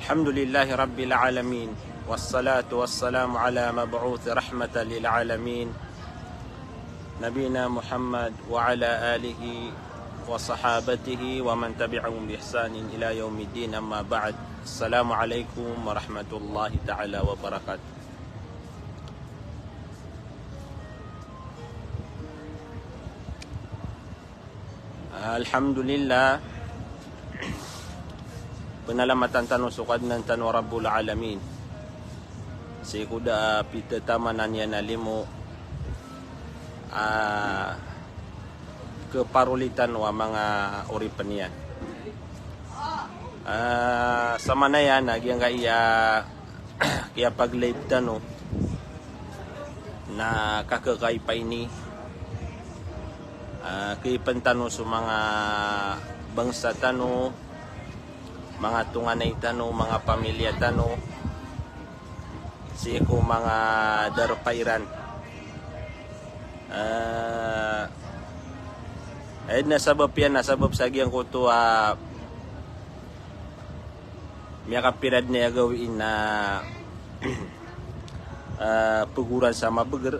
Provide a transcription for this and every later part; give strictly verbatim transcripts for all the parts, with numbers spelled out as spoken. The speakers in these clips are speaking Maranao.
الحمد لله رب العالمين، والصلاة والسلام على مبعوث رحمة للعالمين، نبينا محمد وعلى آله وصحابته ومن تبعهم بإحسان إلى يوم الدين، أما بعد. السلام عليكم ورحمة الله تعالى وبركاته. Alhamdulillah. Pnalamatan tano so Kadnan tano a Rabbul Alamin sii ko da a pitataman iyan a limo a kaparoli tano a manga oripn iyan. Ah, samanaya na giyangkaya kiyapag-live tano na kakakaipa ini, ah, kaipn tano so manga bangsa tano, manga tonganay tano, manga pamilya tano, sii ko manga darpa iran. Ah, aya dn a sabap iyan, a sabap sa giyangkoto a miyakapira dn aya gawii na, ah, pgoran sa mabgr.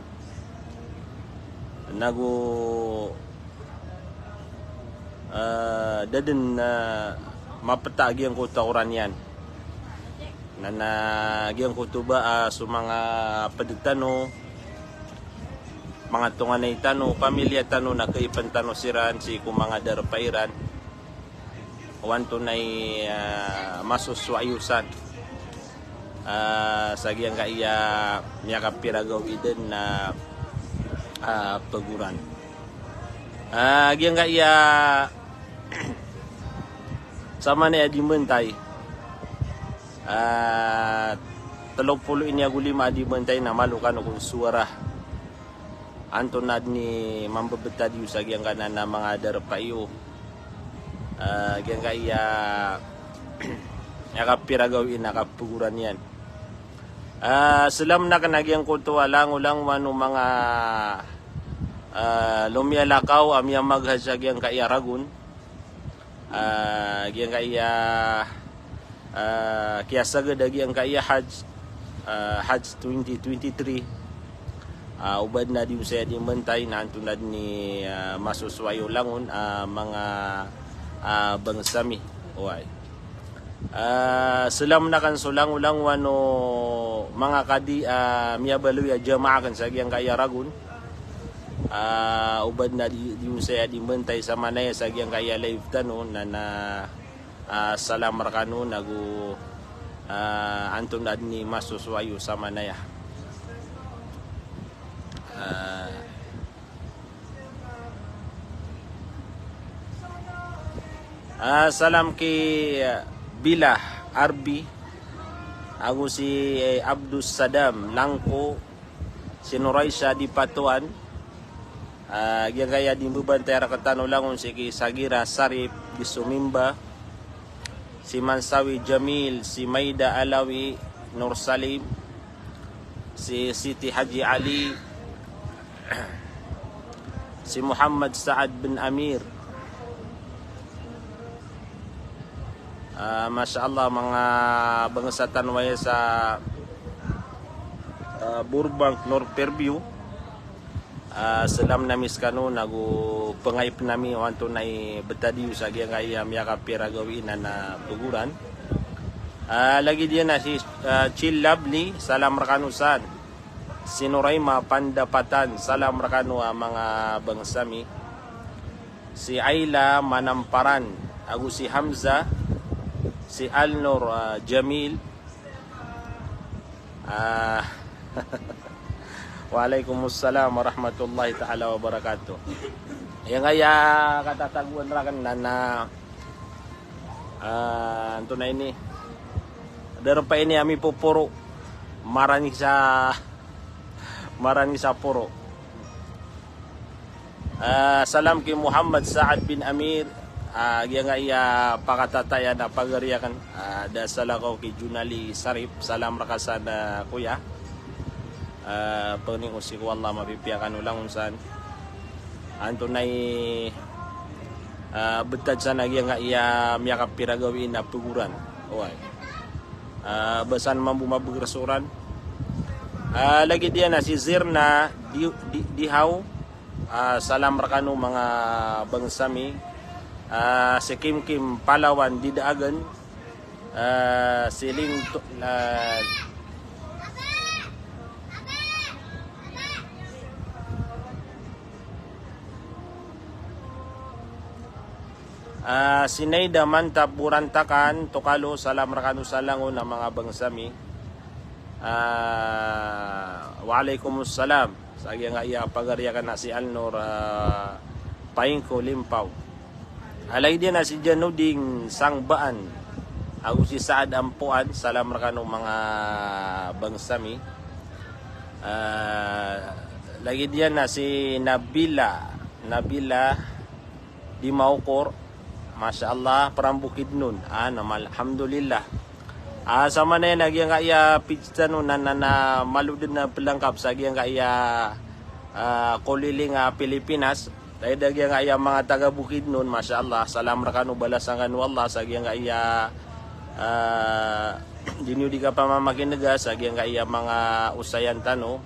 Nago, ah, da dn, ah, mapta giyangkoto a oran iyan. Na, na giyangkoto ba, ah, so manga pd tano, manga tonganay tano, pamilya tano na kaipn tano siran sii ko manga darpa iran. O antonaa i, ah, masosowa iyo san, ah, sa giyangkaya miyakapira gawii dn na, ah, pgoran. Ah, giyangkaya samanaya di mbantay. Ah, tlo polo ini ago lima a di mbantay na malo kano kon sowara. Antonaa dn i mambebetad iyo sa giyangkanan a manga darpa iyo. Ah, giyangkaya miyakapira gawii na kapgoran iyan. Ah, slam akn a giyangkoto a langolangowan o manga, ah, lomiyalakaw a miyamag-hajj a giyangkaya ragon. Ah, giyangkaya, ah, kiyasagad a giyangkaya Hajj, ah, Hajj twenty twenty-three. Ah, o ba dn a di on saya di mbantay na antonaa dn i, ah, masosowa iyo langon, ah, manga, ah, bangsa mi. Oway. Ah, slam akn so langolangowan o manga kadi, ah, miyabaloy a jamaah akn sa giyangkaya ragon. Ah, o ba dn a di, di on saya di mbantay samanaya sa giyangkaya live tano na, na, ah, salam rkano nago, ah, antonaa dn i masosowa iyo samanaya. Ah, ah, salam ki, ah, Bilah Arbi, ago si, eh, Abdus Sadam Langko, si Noraisa di Patuan, ah, giyangkaya di mbebantay rktano langon si ki Sagira Sarip di Sumimba, si Mansawi Jamil, si Maida Alawi, Nur Salim, si Siti Haji Ali, si Muhammad Saad bin Amir. Ah, masha Allah, manga bangsa tano aya sa, ah, Burbank, North Fairview. Ah, salam nami skano, nago pangaipn ami o antonaa i betad iyo sa giyangkaya miyakapira gawii na, na pgoran. Ah, lagid iyan a si, ah, Chill Lovely, salam rkano san. Si Noraima Pandapatan, salam rkano a manga bangsa mi. Si Ayla Manamparan, ago si Hamza, si Alnor, ah, Jamil. Ah, wa alaikumussalam warahmatullahi ta'ala wabarakatuh. Giyangkaya katatagoan rakn na, na, ah, antonaa ini. Darpa ini a mipoporo. Marani sa, marani sa poro. Ah, salam ki Muhammad Saad bin Amir. Ah, giyangkaya pakatataya na pagari akn. Ah, da salakaw ki Junali Sarip. Salam rka san, ah, kuya. Ah, pangni ko sii ko Allah mapipiya kano langon san. Antonaa i, ah, betad san a giyangkaya miyakapira gawii na pgoran. Oway. Ah, ba san mambo mabagr so oran. Ah, lagid iyan a si Zirna di, di, Dihaw. Ah, salam rkano manga bangsa mi. Ah, si Kimkim Palawan di Daagan. Ah, si Ling to, ah, Ah, si Naida Mantap Borantakan, Tokalo, salam rkano sa langon a manga bangsa mi. Ah, wa alaikumus salam. Sa giyangkaya pagari akn a si Alnor, ah, Paingko Limpaw. Ah, lagid iyan a si Januding Sangbaan. Ago si Saad Ampoan, salam rkano manga bangsa mi. Ah, lagid iyan a si Nabila, Nabila di Maokor. Masha Allah, Pran Bukidnon. Ah, na, alhamdulillah. Ah, sa manaya na giyangkaya page tano na, na, na malo dn a plngkap sa giyangkaya, ah, koliling a Pilipinas. Lagid a giyangkaya manga taga Bukidnon, masha Allah. Salam rkano, balasan kano o Allah sa giyangkaya, ah, di niyo di kapamamakinega sa giyangkaya manga osayan tano.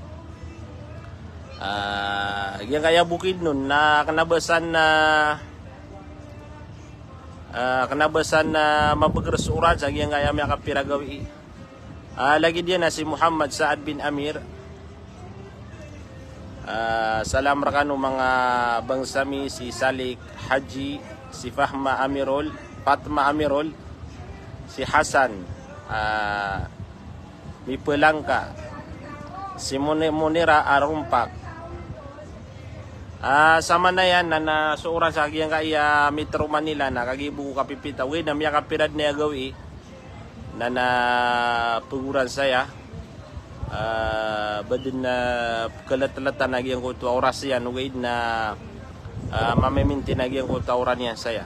Ah, giyangkaya Bukidnon na kna ba san, ah, ah, kna ba san, ah, mabagr so oran sa giyangkaya miyakapira gawii. Ah, lagid iyan a si Muhammad Saad bin Amir. Ah, salam rkano manga bangsa mi, si Salik Haji, si Fahma Amirol, Fatma Amirol, si Hasan, ah, Mipelangka, si Muni-, Munira Arumpak. Ah, sa manaya na, na so oran sa giyangkaya Metro Manila na kagiya bo ko kapipita. Ogaid na miyakapira dn aya gawii. Na, na pegoran saya. Ah, ba dn na kalatlatan a giyangkoto a oras iyan, ogaid na, ah, mamimintin a giyangkoto a oran iyan saya.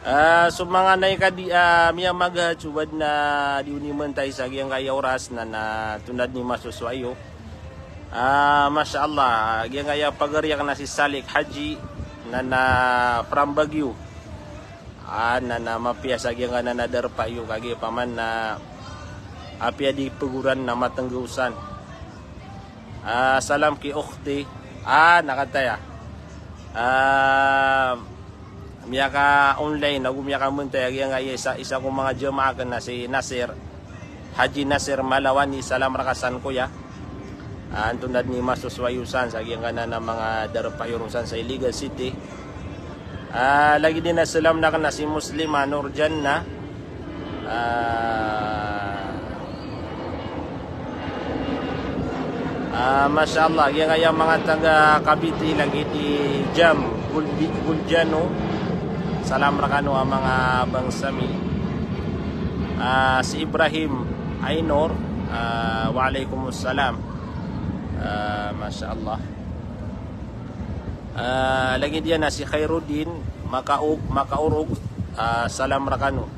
Ah, so manga nay ka di, ah, miyamagad so ba dn a di oni mantay sa giyangkaya oras na, na tonaa dn i masosowa iyo. Ah, masha Allah, giyangkaya pagari akn a si Salik Haji na, na Pran Baguio. Ah, na, na mapiya sa giyangkanan a darpa iyo kagiya paman na apiya di pegoran na matnggaw san. Ah, salam ki ukhti. Ah, na kataya. Ah, miyaka-online ago miyakamantay a giyangkaya isa, isa ko manga jamaah akn a si Nasir. Haji Nasir Malawani, salam rka san, koya. Ah, antonaa dn i masosowa iyo san sa giyangkanan a manga darpa iyo ron san sa Iligan City. Ah, lagid iyan a salam akn a si Muslima Nurjanna. Ah, ah, masha Allah, giyangkaya manga taga Cavite, lagid i Jam Gulbi-, Guljano. Salam rkano a manga bangsa mi. Ah, si Ibrahim Ainor, ah, wa alaikumus salam. Ah, masha Allah. Ah, lagid iyan a si Khairuddin Makaug-, Makaurog, ah, salam rkano.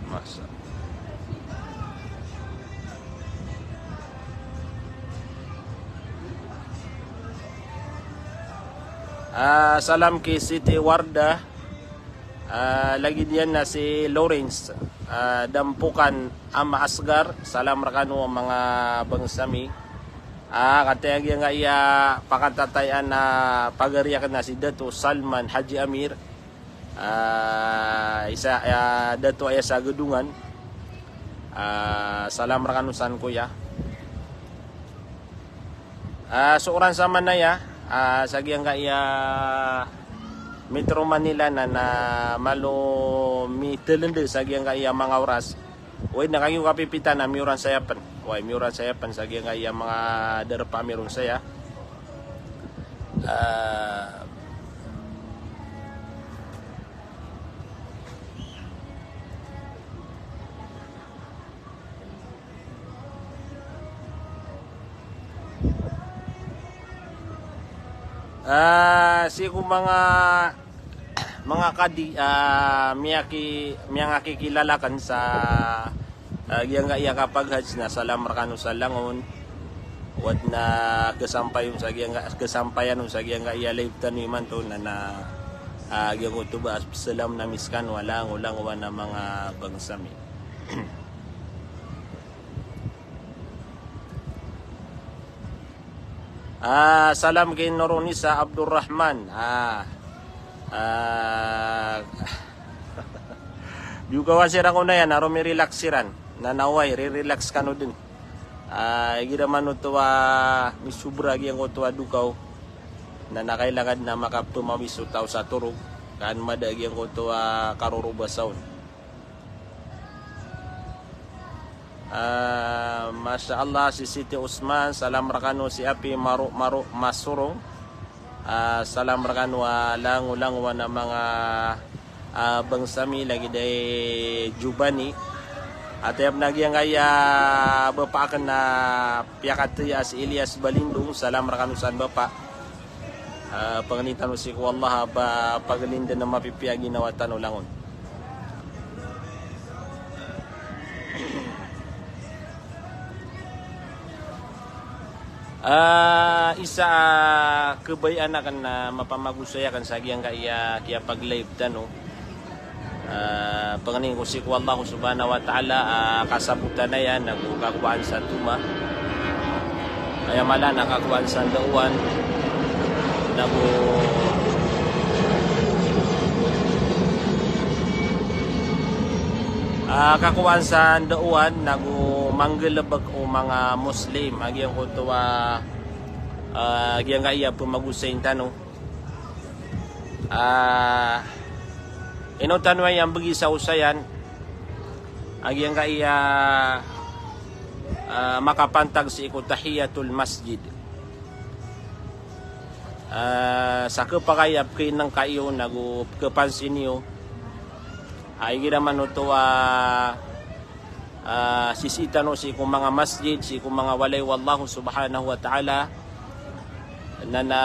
Masha. Ah, salam ki Siti Warda. Ah, lagid iyan a si Lawrence, ah, Dampukan Ama Asgar, salam rkano a manga bangsa mi. Ah, kataya giyangkaya pakatatayaan a pagari akn a si Dato Salman Haji Amir. Ah, isa, ah, Dato aya sa Gedungan. Ah, salam rkano san, koya. Ah, so oran sa manaya, ah, sa giyangkaya Metro Manila na, na malo mitelende sa giyangkaya manga oras. Oway, na kagiya ko kapipita na miyoran saya pn. Oway, miyoran saya pn sa giyangkaya manga darpa miyoran saya. Ah, Ah, sii ko manga, manga kadi, ah, miyaki-, miyangakikilala akn sa Ah, giyangkaya kapaghajj na salam rkano sa langon, owat na kasampay on sa giyangka-, kasampayan on sa giyangkaya live tano imanto na, na, ah, giyangkoto ba salam na miskano a langolangowan a manga bangsa mi. Ah, salam ki Nurunisa Abdurrahman. Ah, ah, di ko kawan siran ko na iyan, a romirelax siran. Na naway, rirelax kano dn. Ah, igira man oto a misobra giyangkoto a dokaw. Na, na kailangan na makapmawis so taw sa torog. Ka an mada giyangkoto a karoroba sa on. Ah, Masha Allah, si Siti Usman, salam rkano si Api Maro, Maro, Masorong. Ah, salam rkano a langolangowan a manga, ah, bangsa mi lagid i Jubani. Ati ap na giyangkaya bapa akn a piyakataya a si Elias Balindong, salam rkano san bapa. Ah, pangnin tano sii ko Allah a ba pagalinden a mapipiya a ginawa tano langon. Ah, isa a kabayaan akn a mapamagosay akn sa giyangkaya kiyapag-live tano. Ah, pangnin ko sii ko Allah subhanahu wa ta'ala, ah, kasabotan iyan, nago kakowaan sa toma. Aya mala na kakowaan sa ndaowan, nago, ah, kakowaan sa ndaowan, nago manggalbk o manga Muslim a giyangkoto a, ah, giyangkaya pmagosayn tano. Ah, ino tano aya mbgi sa osayan a giyangkaya, ah, makapantag sii ko tahiyatul masjid. Ah, sa khapakay a pkainngka iyo nago pkapansin iyo a igira man oto a ah, sisii tano sii ko manga masjid, sii ko manga walay o Allah subhanahu wa ta'ala, na, na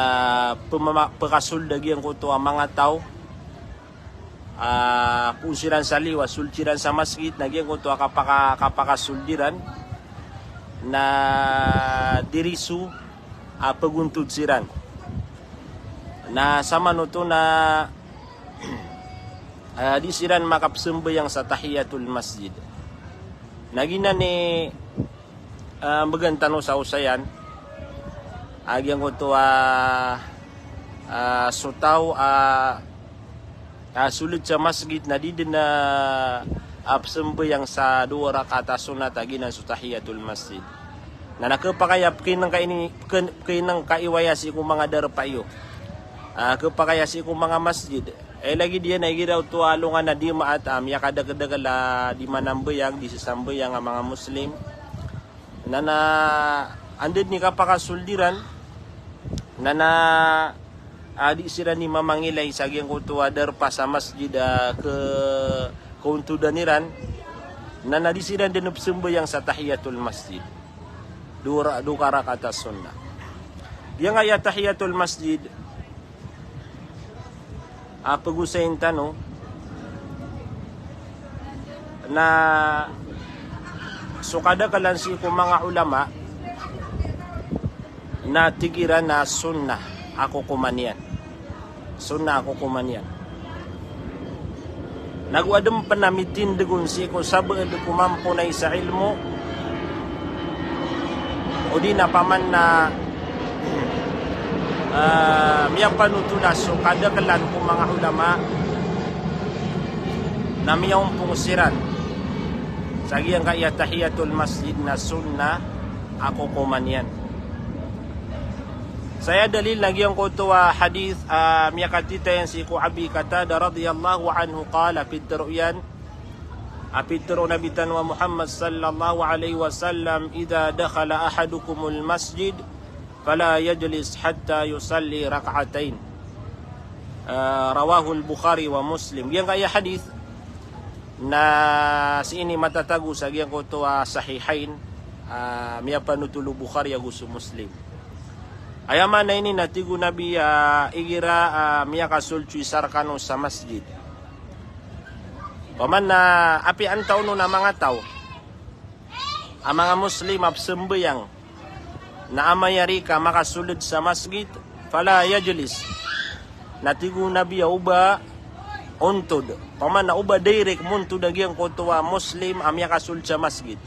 pmama-, pkasold a giyangkoto a manga taw, ah, poon siran sa liyo a sold siran sa masjid, na giyangkoto a kapaka-, kapakasold iran, na diriso a pagontod siran. Na samanoto na ah, di siran makapsambayang sa tahiyatul masjid. Na giyanan i, ah, mbgan tano sa osayan a giyangkoto a, ah, so taw a, ah, sold sa masjid na di dn a, ah, psambayang sa dowa rakaat a sunnat a giyanan so tahiyatul masjid. Na, na khapakay a pkainngka ini, pkain-, pkainngka iyo aya sii ko manga darpa iyo. Ah, khapakay a sii ko manga masjid. Eh, lagid iyan a igira oto a alongan a Dimaat a miyakadakdakl a di manambayang, di sasambayang a manga Muslim. Na, na anda dn i kapakasold iran, na, na, ah, di siran i mamangilay sa giyangkoto a darpa sa masjid a ke-, kaontodan iran. Na, na di siran dn psambayang sa tahiyatul masjid. Dowa ra-, dowa rakaat a sunnat. Giyangkaya tahiyatul masjid a pagosayn tano na so kadaklan sii ko manga ulama na tig iran a sunnah a kokoman iyan. Sunnah a kokoman iyan. Nago adn pn a mitindg on sii ko sabaad ko mamponay sa ilmo, odi na paman na, ah, miyapanothol a so kadaklan ko manga ulama na miyaompong siran sa giyangkaya tahiyatul masjid na sunnah a kokoman iyan. Sa aya dalil na giyangkoto a hadith, ah, miyakatitayan sii ko Abi Qatada radhiyallahu anhu qala, pitharo iyan, a pitharo o Nabi tano a Muhammad sallallahu alaihi wasallam, "Idha dakhala ahadukumul masjid, fala yajlis hatta yusalli rak'atayn." Ah, rawahul Bukhari wa Muslim. Giyangkaya hadith, na sii ini matatago sa giyangkoto a Sahihayn, ah, miyapanothol o Bukhari ago so Muslim. Aya maana ini na tig o Nabi a igira, ah, miyakasold so isa rkano sa masjid. Paman na apiya antaa on a manga taw a manga Muslim a pzambayang na amay ari ka makasold sa masgit, fala yajlis. Na tig o Nabi a oba ontod. Paman na oba direct montod a giyangkoto a Muslim a miyakasold sa masgit.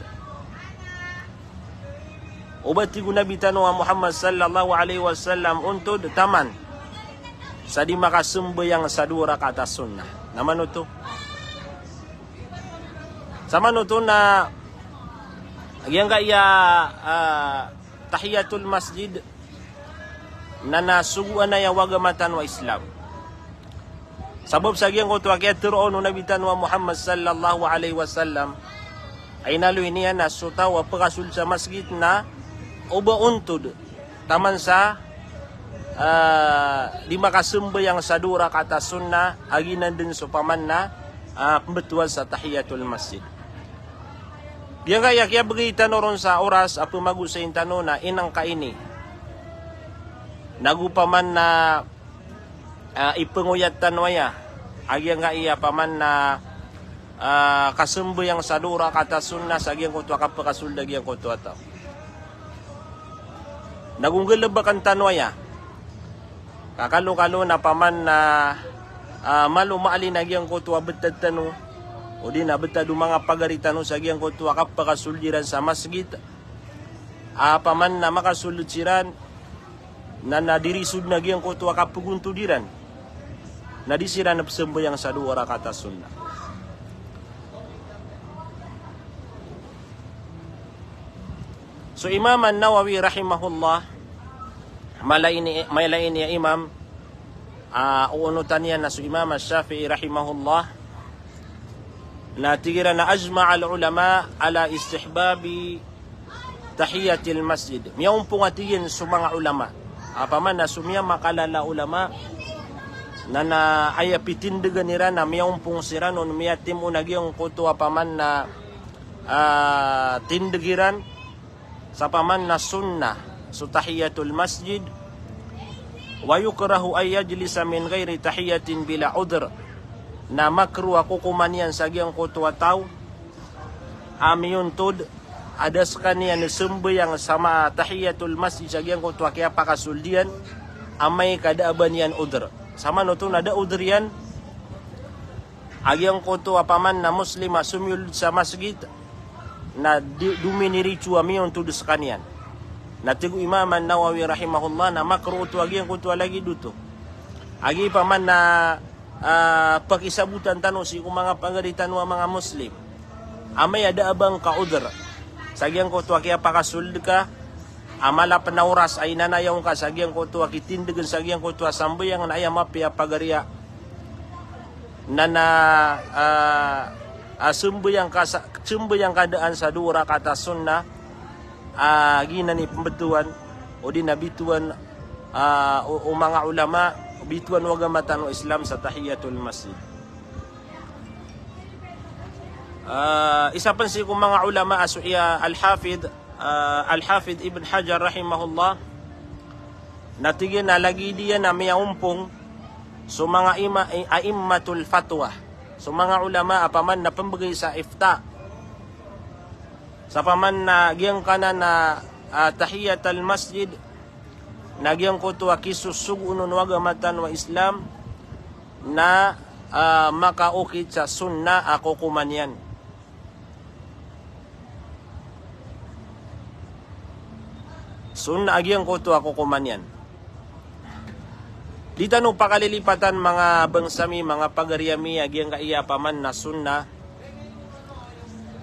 Oba tig o Nabi tano a Muhammad sallallahu alaihi wasallam ontod taman sa di makasambayang sa dowa rakaat a sunnah. Na mano oto? Sa mano oto na giyangkaya, ah, tahiyatul masjid na, na sogoan aya o agama tano a Islam. Sabap sa giyangkoto a kiyatharoa on o Nabi tano a Muhammad sallallahu alaihi wasallam, a inaloy niyan na so taw a pkasold sa masgit na oba ontod taman sa, ah, di makasambayang sa dowa rakaat a sunnah, a giyanan dn so paman na, ah, pmbtowan sa tahiyatul masjid. Giyangkaya kiyabgay tano ron sa oras a pmagosayn tano na inangka ini. Nago paman na, ah, ipngoyat tano aya a giyangkaya paman na, ah, kasambayang sa dowa rakaat a sunnah sa giyangkoto a kapkasold a giyangkoto a taw. Nago nggalbkn tano aya. Ka kalokalo na paman na, ah, malo maalin a giyangkoto a btad tano, odi na btad o manga pagari tano sa giyangkoto a kapkasold iran sa masgit. A paman na makasold siran, na, na di rizod na giyangkoto a kapgontod iran. Na di siran pzambayang sa dowa rakaat a sunnah. So Imam An-Nawawi rahimahullah, mala ini, mala ini a imam, ah, oonotan iyan na so Imam Ash-Shafi'i rahimahullah, na tig iran na ajma'al ulama ala istihbabi tahiyatil masjid. Miyaompong a tig iyan so manga ulama. A paman na so miyamakalala a ulama, na, na aya pitindgan iran na miyaompong siran on, miyatimo on a giyangkoto a paman na, ah, tindg iran sa paman na sunnah so tahiyatul masjid. Wa yukrahu an yajlisa min ghairi tahiyatin bila udhr. Na makruh a kokoman iyan sa giyangkoto a taw a miyontod a da skaniyan sambayang sa ma-, tahiyatul masjid sa giyangkoto a kiyapakasold iyan, amay ka da a ba niyan udhr. Sa mano oto na da udhr iyan a giyangkoto a paman na Muslim a somiyold sa masgit, na di, dominiritso a miyontod skaniyan. Na tig o Imam An-Nawawi rahimahullah na makruh oto a giyangkoto a lagid oto. A giya paman na, ah, pakisabotan tano sii ko manga pagari tano a manga Muslim. Amay a da a ba ngka udhr sa giyangkoto a kiyapakasold ka, a mala pn a oras a inanayaw ngka sa giyangkoto a kitindgn sa giyangkoto a sambayang na aya mapiya a pagari a na, na, ah, ah, sambayang ka sa, sambayang ka daan sa dowa rakaat a sunnah, ah, giyanan i pmbtowan, odi na bitowan, ah, o, o manga ulama, bitowan o agama tano a Islam sa tahiyatul masjid. Ah, isa pn sii ko manga ulama a so iya Al-Hafidh, ah, Al-Hafidh Ibn Hajar rahimahullah, na tig iyan a lagid iyan a miyaompong so manga ima-, i-, a'immatul fatwa, so manga ulama a paman na pmbgay sa ifta. Sa paman na giyangkanan a, ah, tahiyatul masjid, na giyangkoto a kisosogoon o agama tano a Islam, na, ah, makaokit sa sunnah a kokoman iyan. Sunnah a giyangkoto a kokoman iyan. Di tano pakalilipatan manga bangsa mi, manga pagari ami, a giyangkaya paman na sunnah.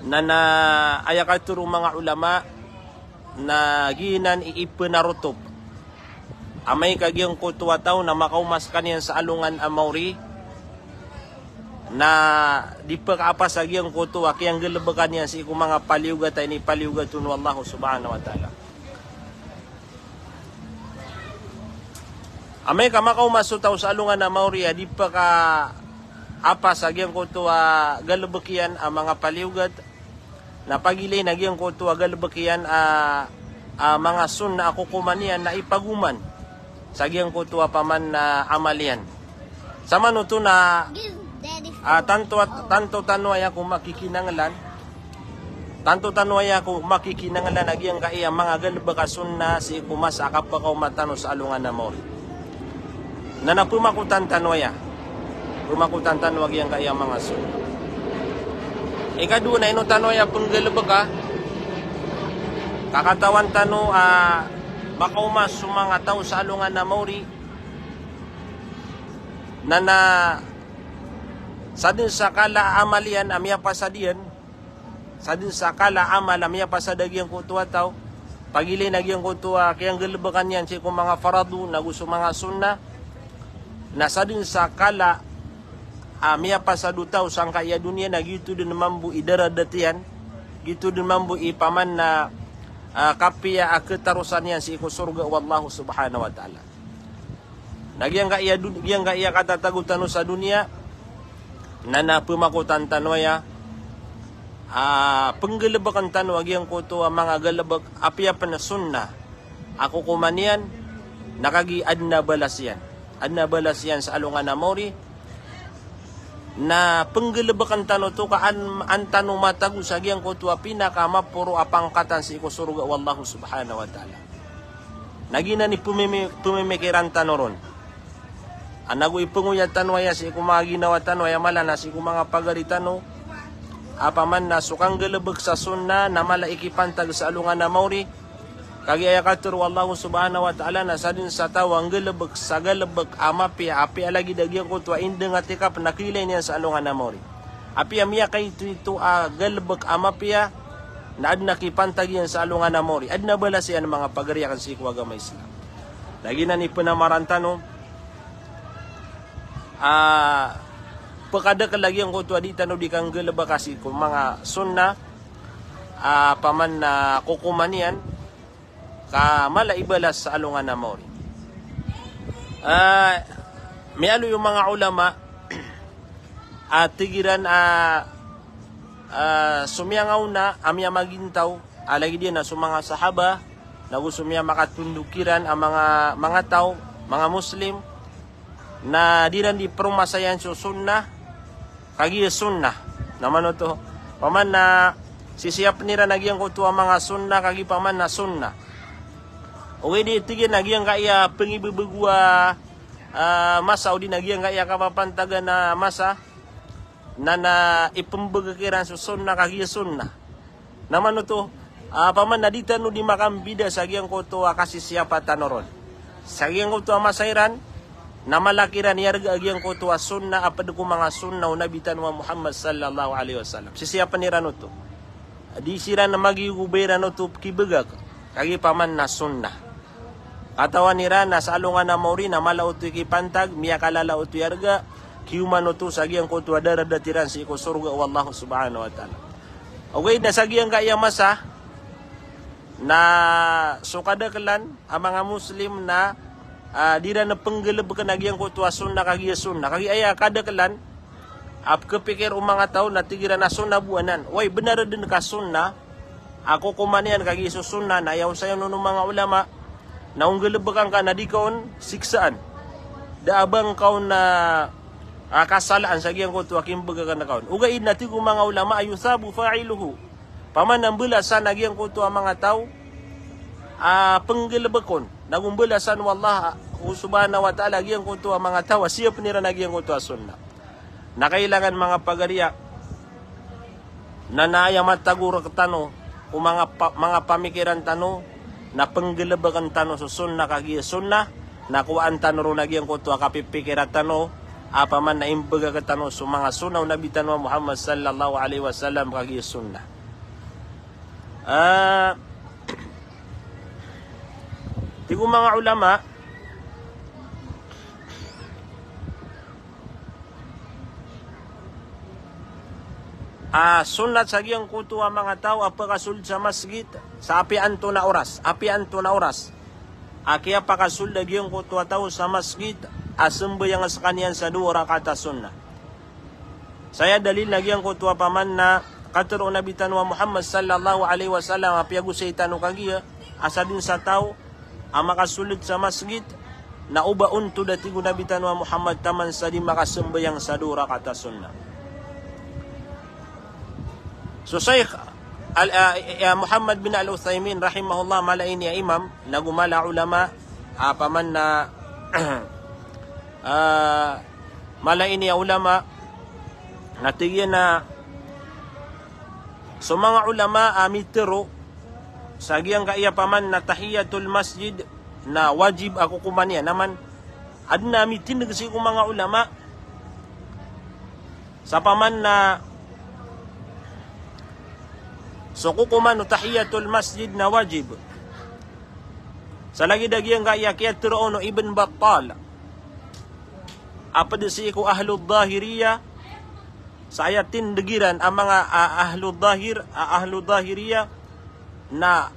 Na, na aya katharo o manga ulama, na giyanan i ipnarotop. Amay ka giyangkoto a taw na makaoma skaniyan sa alongan a maori, na di pkaapas a giyangkoto a kiyanggalbka niyan sii ko manga paliyogat a inipaliyogat on o Allah subhanahu wa ta'ala. Amay ka makaoma so taw sa alongan a maori a di pkaapas a giyangkoto a galbk iyan a manga paliyogat, na pagilay na giyangkoto a galbk iyan a, a manga sunnah a kokoman iyan na ipagoman sa giyangkoto a paman na amal iyan. Sa mano oto na, ah, tanto at, tanto tano aya ko makikinanglan Tanto tano aya ko makikinanglan a giyangkaya manga galebek a sunnah sii ko masa a kapakaoma tano sa alongan a maori. Na na pemakotan tano aya. Pemakotan tano a giyangkaya manga sunnah. Ikadowa na ino tano aya penggalebeka, ka katawan tano a makaoma so manga taw sa alongan a maori. Na na sadn sa kala a amal iyan a miyapasad iyan, sadn sa kala a amal a miyapasad a giyangkoto a taw, pagilay na giyangkoto a kiyanggalebekan iyan sii ko manga faradu, nago so manga sunnah, na sadn sa kala a miyapasad o taw sangkaya doniya na giyoto dn mambo i daradat iyan, giyoto dn mambo i paman na, ah, kapiya a ketarosan iyan sii ko sorga o Allah subhanahu wa ta'ala. Na giyangkaya dun-, giyangkaya katatago tano sa doniya, na na pemakotan tano aya, ah, penggalebeken tano a giyangkoto a manga galebek a apiya pen sunnah a kokoman iyan, na kagiya adn a balas iyan. Adn a balas iyan sa alongan a maori. Na penggalebeken tano oto ka an, an tano matago sa giyangkoto a pinakamaporo a pangkatan sii ko sorga o Allah subhanahu wa ta'ala. Na giyanan i pemimi-, pemimikiran tano ron. Anago ipengoyat tano aya sii ko manga ginawa tano aya mala na sii ko manga pagari tano. Apiya man na so kanggalebek sa sunnah na mala i kipantag sa alongan a maori. Kagiya aya katharo o Allah subhanahu wa ta'ala na sadn sa taw a nggalebek sa galebek a mapiya, apiya lagid a giyangkoto a indeng a tikap na kiilay niyan sa alongan a maori. Apiya miyakaitoito a galebek a mapiya, na adn a kipantag iyan sa alongan a maori. Adn a balas iyan, manga pagari akn sii ko agama Islam. Na giyanan i penamaran tano, ah, pekadakel a giyangkoto a di tano di kanggalebeka sii ko manga sunnah, ah, apiya man na kokoman iyan, ka mala i balas sa alongan a maori. Ah, miyaaloy o manga ulama a tig iran a, ah, so miyangaona a miyamagintaw a lagid iyan a so manga sahaba, nago so miyamakatondog kiran a manga, manga taw, manga Muslim, na di iran di peromasayan so sunnah kagiya sunnah. Na mano oto? Apiya man na sisiyapen iran a giyangkoto a manga sunnah kagiya apiya man na sunnah. Ogaid na tig iran a giyangkaya pengibebego a, ah, masa odi na giyangkaya kapapantagan a masa, na na ipembegek iran so sunnah kagiya sunnah. Na mano oto? Ah, apiya man na di tano di makambida sa giyangkoto a kasisiyapa tano ron. Sa giyangkoto a masa iran, na mala kiran iyarga a giyangkoto a sunnah a ped ko manga sunnah o Nabi tano a Muhammad sallallahu alaihi wasallam. Sisiyapen iran oto. Di siran magiyogo ba iran oto kibegak kagiya apiya man na sunnah. Katawan iran na sa alongan a maori na mala oto i kipantag, miyakalala oto i arga, kiyoman oto sa giyangkoto a daradat iran sii ko sorga o Allah subhanahu wa ta'ala. Ogaid na sa giyangkaya masa, na so kadakelan a manga Muslim na, ah, di iran penggalebeken a giyangkoto a sunnah kagiya sunnah. Kagiya aya kadakelan a pekepikir o manga taw na tig iran a sunnah bo anan. Oway, benar den ka sunnah, a kokoman iyan kagiya so sunnah, na aya osayan on o manga ulama, na o nggalebekan ka na di ka on siksaan. Da a ba ngka on, ah, ah, kasalaan sa giyangkoto a kimbegekan ka on. Ogaid na tig o manga ulama a yuthabu fa'iluhu. Apiya man na mbalasan a giyangkoto a manga taw a penggalebek on, nago mbalasan o Allah, o subhanahu wa ta'ala, a giyangkoto a manga taw a siyapen iran a giyangkoto a sunnah. Na kailangan, manga pagariya, na na aya matago rektano ko manga pa-, manga pamikiran tano, na penggalebeken tano so sunnah kagiya sunnah, na kowaan tano ron a giyangkoto a kapipikiran tano, apiya man na imbegak tano so manga sunnah o Nabi tano a Muhammad sallallahu alaihi wasallam kagiya sunnah. Ah, tig o manga ulama, ah, sunnat sa giyangkoto a manga taw a pakasold sa masgit sa apiya antonaa oras, apiya antonaa oras a kiyapakasold a giyangkoto a taw sa masgit a sembayang sekaniyan sa dowa rakaat a sunnah. Saya dalil na giyangkoto a apiya man na katharo o Nabi tano a Muhammad sallallahu alaihi wasallam a piyagosay tano kagiya, a sadn sa taw a makasold sa masgit, na o ba ontod a tig o Nabi tano a Muhammad taman sa di makasembayang sa dowa rakaat a sunnah. So Shaykh Al, ah, eh, Muhammad bin Al-Uthaymin rahimahullah, mala ini a imam, nago mala a ulama, ah, paman na, ah, mala ini a ulama, na tig iyan a so manga ulama a mitero sa giyangkaya paman na tahiyatul masjid na wajib a kokoman iyan. Na man, adn a mitindg sii ko manga ulama sa paman na so kokoman o tahiyatul masjid na wajib. Sa lagid a giyangkaya kiyatero on o Ibn Battal a pd sii ko ahlul zahiriyah, sa aya tindg iran a manga, a, ahlul zahir, a, ahlul zahiriyah, na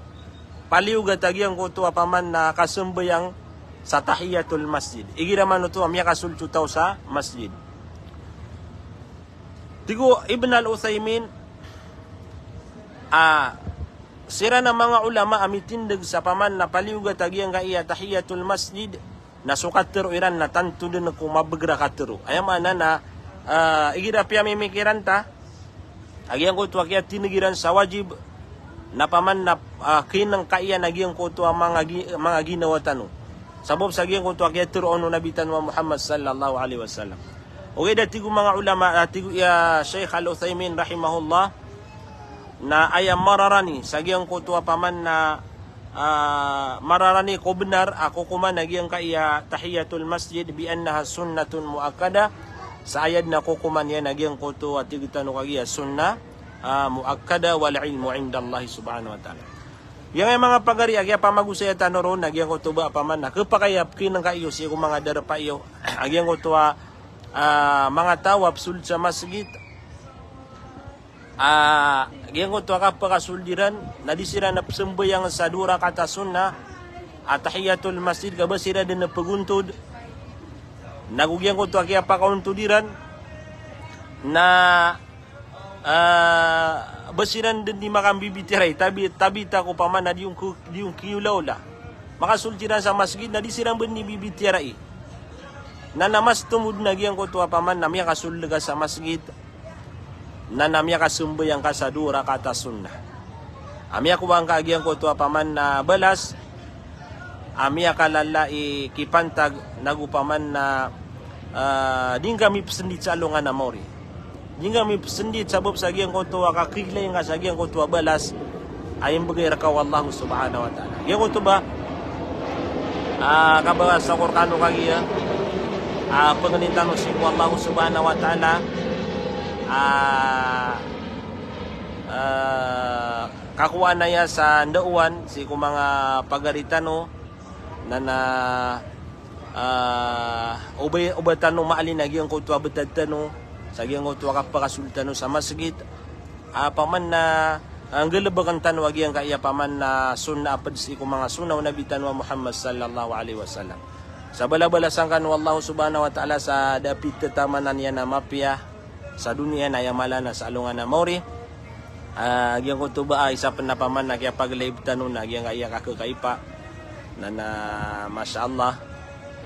paliyogat a giyangkoto a paman na kasambayang sa tahiyatul masjid. Igira man oto a miyakasold so taw sa masjid. Tig o Ibn Al-Uthaymin, a, siran a manga ulama a mitindg sa paman na paliyogat a giyangkaya tahiyatul masjid, na so katero iran na tanto dn ko mabagr a katero. Aya maana na, ah, igira piyamimikiran ta a giyangkoto a kiyatindg iran sa wajib, na paman na, ah, kinangkaiyan a giyangkoto a manga gi-, manga ginawa tano. Sabap sa giyangkoto a kiyatero on o Nabi tano a Muhammad sallallahu alaihi wasallam. Ogaid a tig o manga ulama, ah, tig o, iya, Sheikh Al-Uthaymin rahimahullah, na aya mararani sa giyangkoto a paman na, ah, mararani ko bnar a kokoman a giyangkaya tahiyatul masjid bi annaha sunnatun muakkadah, sa aya dn a kokoman iyan a giyangkoto a tig tano kagiya sunnah, ah, muakkadah, wal ilmu indallahi subhanahu wa ta'ala. Giyangkaya manga pagari a kiyapamagosaya tano ron a giyangkoto ba a paman na kepakay a pkinangkai iyo sii ko manga darpa iyo a giyangkoto a, ah, manga taw a psold sa masgit. Ah, giyangkoto a kapakasold iran na di siran a psambayang sa dowa rakaat a sunnah a tahiyatul masjid ka ba siran dn a pagontod. Na go giyangkoto a kiyapakaontod iran na, ah, ba siran dn di makambibitiyarai, tabi, tabi ta ko paman na di on ko, di on kiyolaola. Makasold iran sa masgit na di siran bn di bibitiyarai. Na, na mas tomo dn a giyangkoto a paman na miyakasold ka sa masgit na, na miyakasambayang ka sa dowa rakaat a sunnah a miyakowaan ka a giyangkoto a paman na balas a miyakalala i kipantag na go paman na, ah, di ngka mipsndit sa alongan a maori. Di ngka mipsndit sabap sa giyangkoto a kakiglay ngka sa giyangkoto a balas a imbgay rka o Allah subhanahu wa ta'ala. Giyangkoto ba a kabasa ko rkano kagiya a pangnin tano sii ko Allah subhanahu wa ta'ala a, ah, kakowaan aya sa ndaowan sii ko manga pagari tano na, na, ah, o ba, o ba tano maalin a giyangkoto a btad tano sa giyangkoto a kapakasold tano sa masgit a paman na, ah, nggalbkn tano a giyangkaya paman na sunnah a pd sii ko manga sunnah o Nabi tano a Muhammad sallallahu alaihi wasallam. Sa balabalasan kano o Allah subhanahu wa ta'ala sa da a pitataman iyan a mapiya sa doniya na aya mala na sa alongan a maori. Ah, giyangkoto ba a isa pn a paman na kiyapag-live tano na giyangkaya kakekaipa. Na, na, masha Allah.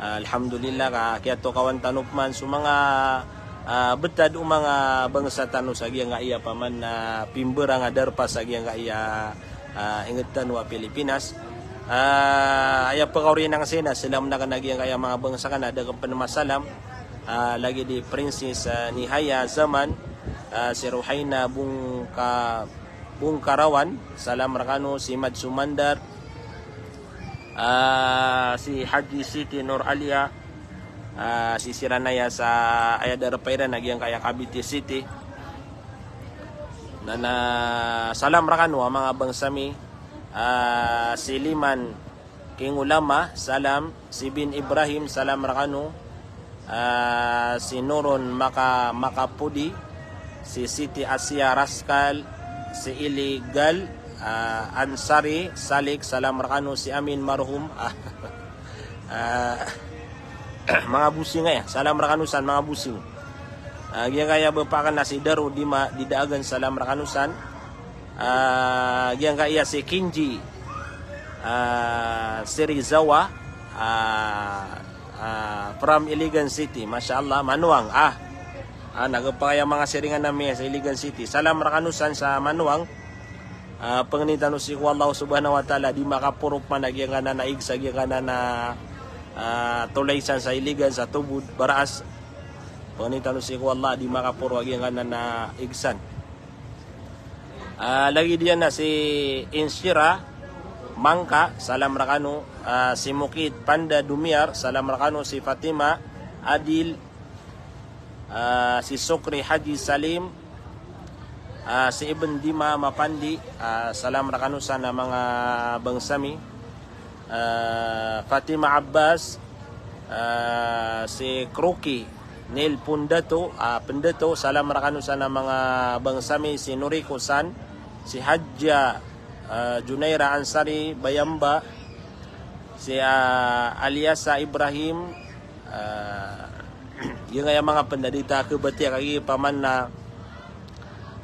Ah, alhamdulillah, ka kiyatokawan tano pman so manga, ah, btad o manga bangsa tano sa giyangkaya paman na pimbarang a darpa sa giyangkaya, ah, ingd tano a Pilipinas. Ah, aya pkaori nang sii na salam akn a giyangkaya manga bangsa akn a da akn pn masalam. Ah, lagid i Princess, ah, Nihaya Zaman, ah, si Ruhaina Bungka-, Bungkarawan, salam rkano, si Mad Sumandar, ah, si Haji Siti Nur Alia, ah, si siran aya sa aya darpa iran a giyangkaya Cavite City. Na, na salam rkano a manga bangsa mi, ah, si Liman King Ulama, salam. Si Bin Ibrahim, salam rkano. Ah, si Nurun Maka-, Makapudi, si Siti Asia Raskal, si Iligal, ah, Ansari Salik, salam rkano. Si Amin Marhum, ah, ah, manga bosing aya, salam rkano san manga bosing. Ah, giyangkaya bapa akn a si Daro Dima Didaagan, salam rkano san. Ah, giyangkaya si Kinji, ah, Sirizawa, ah, ah, from Iligan City, masha Allah, Manuang. Ah, ah, na gpakay a manga siringan ami sa Iligan City. Salam rkano san sa Manuang. Ah, pangnin tano sii ko Allah subhanahu wa ta'ala, di makaporo pman a giyangkanan a ig sa giyangkanan a, ah, tolay san sa Iligan, sa Tobod, Baraas. Pangnin tano sii ko Allah, di makaporo a giyangkanan a ig san. Ah, lagid iyan na si Inshira Mangka, salam rakano, ah, si Mukit Panda Dumiyar, salam rakano, si Fatima Adil, ah, si Sukri Haji Salim, ah, si Ibn Dima Mapandi, ah, salam rakano san a manga bangsa mi, ah, Fatima Abbas, ah, si Kroki Neil Pundato, ah, Pendato, salam rakano san a manga bangsa mi, si Noriko san, si Hadja, ah, Junaira Ansari Bayamba, si, ah, Aliasa Ibrahim, ah, giyangkaya manga panda di ta kebatiya kagi paman na,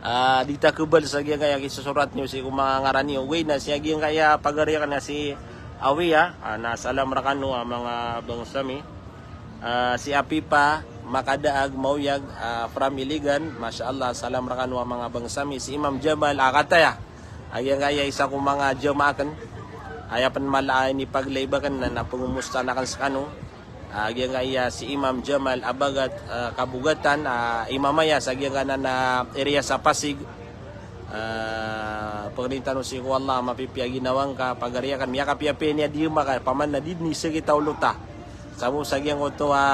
ah, di ta kebal sa giyangkaya kisosorat niyo sii ko manga ngaran iyo. Ogaid na si giyangkaya pagari akn na si Awiya, ah, na salam rakano a manga bangsa mi. Ah, si Apipa Makadaag Maoyag, ah, from Iligan, masha Allah, salam rakano a manga bangsa mi. Si Imam Jamal, ah, kataya a giyangkaya isa ko manga jamaah akn, aya pn mala a inipaglay akn na, na pngomusta akn skano. Ah, giyangkaya si Imam Jamal Abagat, ah, Kabugatan, ah, imam aya sa giyangkanan a area sa Pasig. Ah, pangnin tano sii ko Allah, mapipiya ginawa ngka, pagari akn, miyakapiyapiya niyan di maka, paman na di dn isa kita olota. Sabap sa giyangkoto a,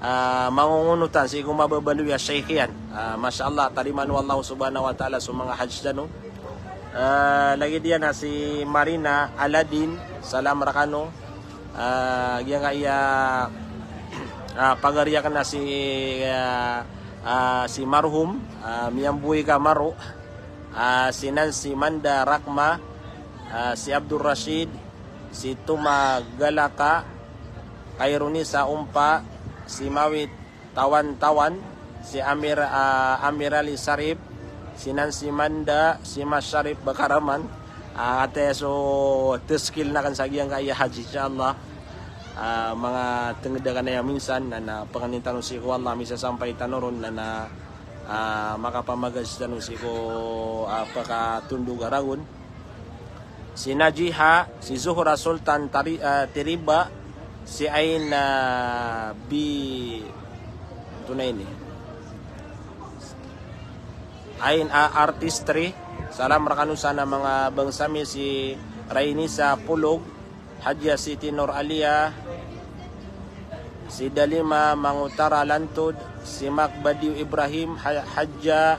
ah, mangongonotan sii ko mababaloy a shaykh iyan. Ah, masha Allah, tarimaan o Allah subhanahu wa ta'ala so manga hajj tano. Ah, lagid iyan na si Marina Aladin, salam rakano. Ah, giyangkaya, ah, pagari akn na si, ah, ah, si marhum, ah, Miyamboy Kamaro, ah, si Nancy Manda Rakma, ah, si Abdul Rashid, si Tuma Galaka, Kaironisa Ompa, si Mawit Tawan-tawan, si Amir, ah, Amir Ali Sarip, si Nancy Manda, si Mas Sarip Bakaraman, ah, kataya so teskil akn sa giyangkaya hajj, insha Allah. Ah, manga tenged akn aya minsan, na, na pangnin tano sii ko Allah, misasampay tano ron, na, na, ah, makapamagaj tano sii ko, ah, pakatondog a ragon. Si Najiha, si Zuhra Sultan Tari-, ah, Tiriba, si Ain, ah, Bi-, antonaa ini? Ain, ah, Artistry, salam rakano san a manga bangsa mi, si Rainisa Pulog, Hadja Siti Nur Alia, si Dalima Mangutara Lantod, si Makbadiw Ibrahim, Ha-, Hadja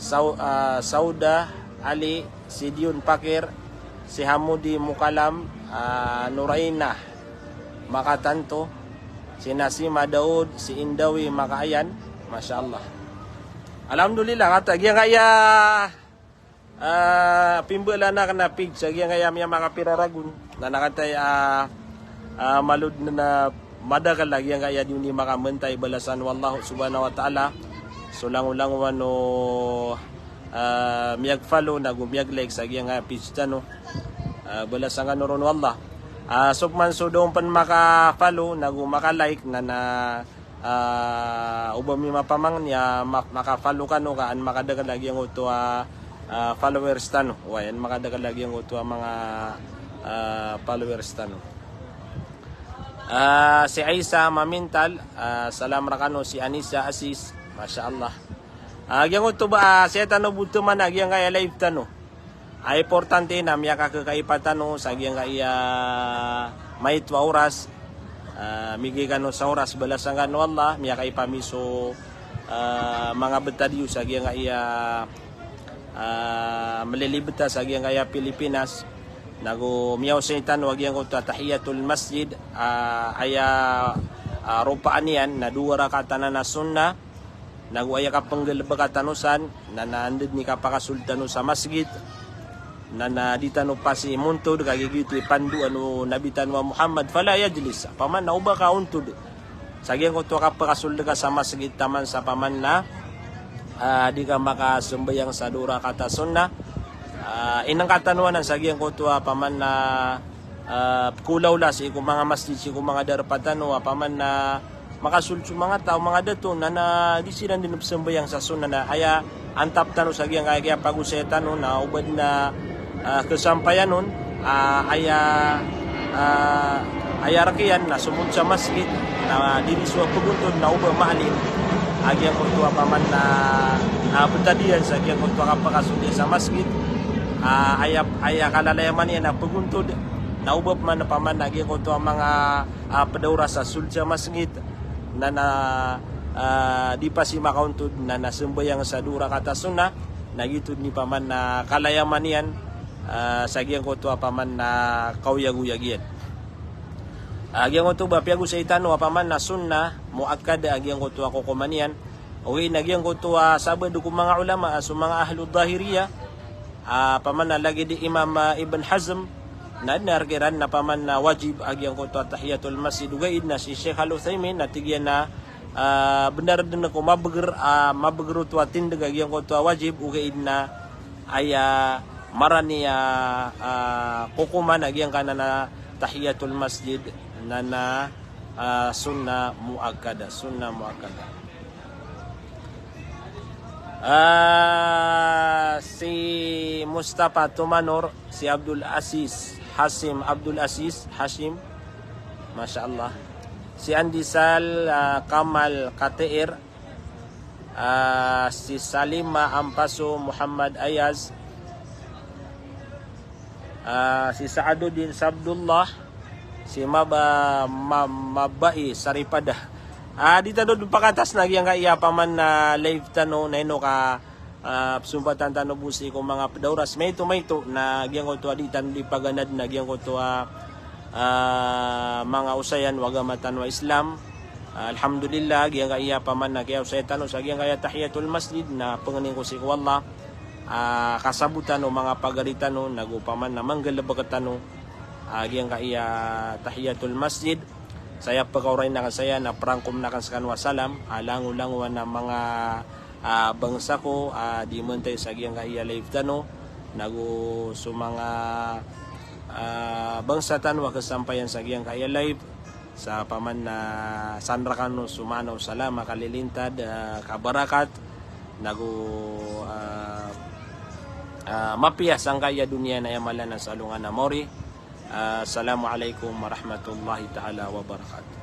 Sau-, ah, Sauda Ali, si Dion Pakir, si Hamudi Mukalam, ah, Nuraina Makatanto, si Nasima Daud, si Indawi Makaayan. Masha Allah. Alhamdulillah, kata giyangkaya, ah, pimbalan akn a page sa giyangkaya miyamakapira ragon. Na, na kataya, ah, ah, malo dn a madakl a giyangkaya di oni makamantay, balasan o Allah subhanahu wa ta'ala so langolangowan o, ah, miyag-follow nago miyag-like sa giyangkaya page tano. Ah, balasan kano ron o Allah. Ah, so pman so da on pn maka-follow nago maka-like, na, na, ah, oba mi mapamangni a ma-, maka-follow kano ka an makadakl a giyangkoto a, ah, followers tano. Oway, an makadakl a giyangkoto a manga, ah, followers tano. Ah, si Aisa Mamintal, ah, salam rakano, si Anisa Asis, masha Allah. Ah, giyangkoto ba, ah, sii tano bo toman a giyangkaya live tano. Ah, importante na miyakakekaipa tano sa giyangkaya maito a oras. Ah, migay kano sa oras, balasan kano o Allah, miyakaipa mi so, ah, manga betad iyo sa giyangkaya, ah, melilibet a sa giyangkaya Pilipinas. Nago miyaosay tano a giyangkoto a tahiyatul masjid, ah, aya, ah, ropaan iyan na dowa rakaat anan a sunnah. Nago aya kapenggalebeka tano san, na, na anda den i kapakasold tano sa masgit, na, na di tano pasi montod, kagiya giyoto i pandoan o Nabi tano a Muhammad, fala yajlis, opama na oba ka ontod sa giyangkoto a kapakasold ka sa masgit taman sa opama na, ah, di ka makasembayang sa dowa rakaat a sunnah. Ah, inengka tano anan sa giyangkoto a opama na, ah, pekolaola sii ko manga masjid, sii ko manga darpa tano, opama na makasold so manga taw, manga dato, na, na di siran den pesambayang sa sunnah na aya Antap tano sa giyangkaya pagosay tano na o ba dn a, ah, kasampayan on, ah, aya, ah, aya rk iyan na somon sa masgit, na dii so pagontod na o ba maalin a giyangkoto a paman na, ah, btad iyan sa giyangkoto a kapakasod iyan sa masgit, ah, aya, aya kalalayaman iyan a pagontod na o ba pman paman a giyangkoto a manga, ah, pd a oras a sold sa masgit, na, na, ah, di pasi makaontod na, na sambayang sa dowa rakaat a sunnah, na giyoto dn i paman na kalayaman iyan, ah, sa giyangkoto a paman na kaoyagoyag iyan. Ah, giyangkoto ba piyagosay tano a paman na sunnah muakkad a giyangkoto a kokoman iyan. Ogaid na giyangkoto a sabaad ko manga ulama, ah, so manga ahlul zahiriyah, ah, paman na lagid i Imam, ah, Ibn Hazm, na adn a rk iran na paman na wajib a giyangkoto a tahiyatul masjid. Ogaid na si Sheikh Al-Uthaymin na tig iyan a, ah, bnar dn ko mabgr, ah, mabgr oto a tindg a giyangkoto a wajib, ogaid na aya marani a, ah, kokoman a giyangkanan a tahiyatul masjid na, na, ah, sunnah muakkada, sunnah muakkada. Ah, si Mustafa Tumanor, si Abdul Aziz, Hashim Abdul Aziz, Hashim, Masha Allah. Si Andisal, ah, Kamal Kateer, ah, si Salima Ampaso, Muhammad Ayaz, ah, si Saaduddin Sabdullah, si Maba-, Ma-, Mabai Saripada. Ah, di tano dn pakatas na giyangkaya paman na live tano na ino ka, ah, psompatan tano bo sii ko manga pd a oras. Maito, maito na giyangkoto a di tano dii paganad na giyangkoto a, ah, manga osayan o agama tano a Islam. Ah, alhamdulillah, giyangkaya paman na kiyaosay tano sa giyangkaya tahiyatul masjid na pangnin ko sii ko Allah, ah, kasabotan o manga pagari tano, nago paman na manggalbk tano, ah, giyangkaya tahiyatul masjid. Saya pkaorayn akn saya na prangkom akn skano a salam, ah, langolangowan a manga, ah, bangsa ko, ah, di mantay sa giyangkaya live tano, nago so manga, ah, bangsa tano a kasampayan sa giyangkaya live. Sa paman na san rkano so maana o salam a kalilintad, ah, kabarakat, nago, ah, ah, mapiya sangkaya doniya na aya mala na sa alongan a maori. Ah, assalamu alaikum warahmatullahi taala wabarakatuh.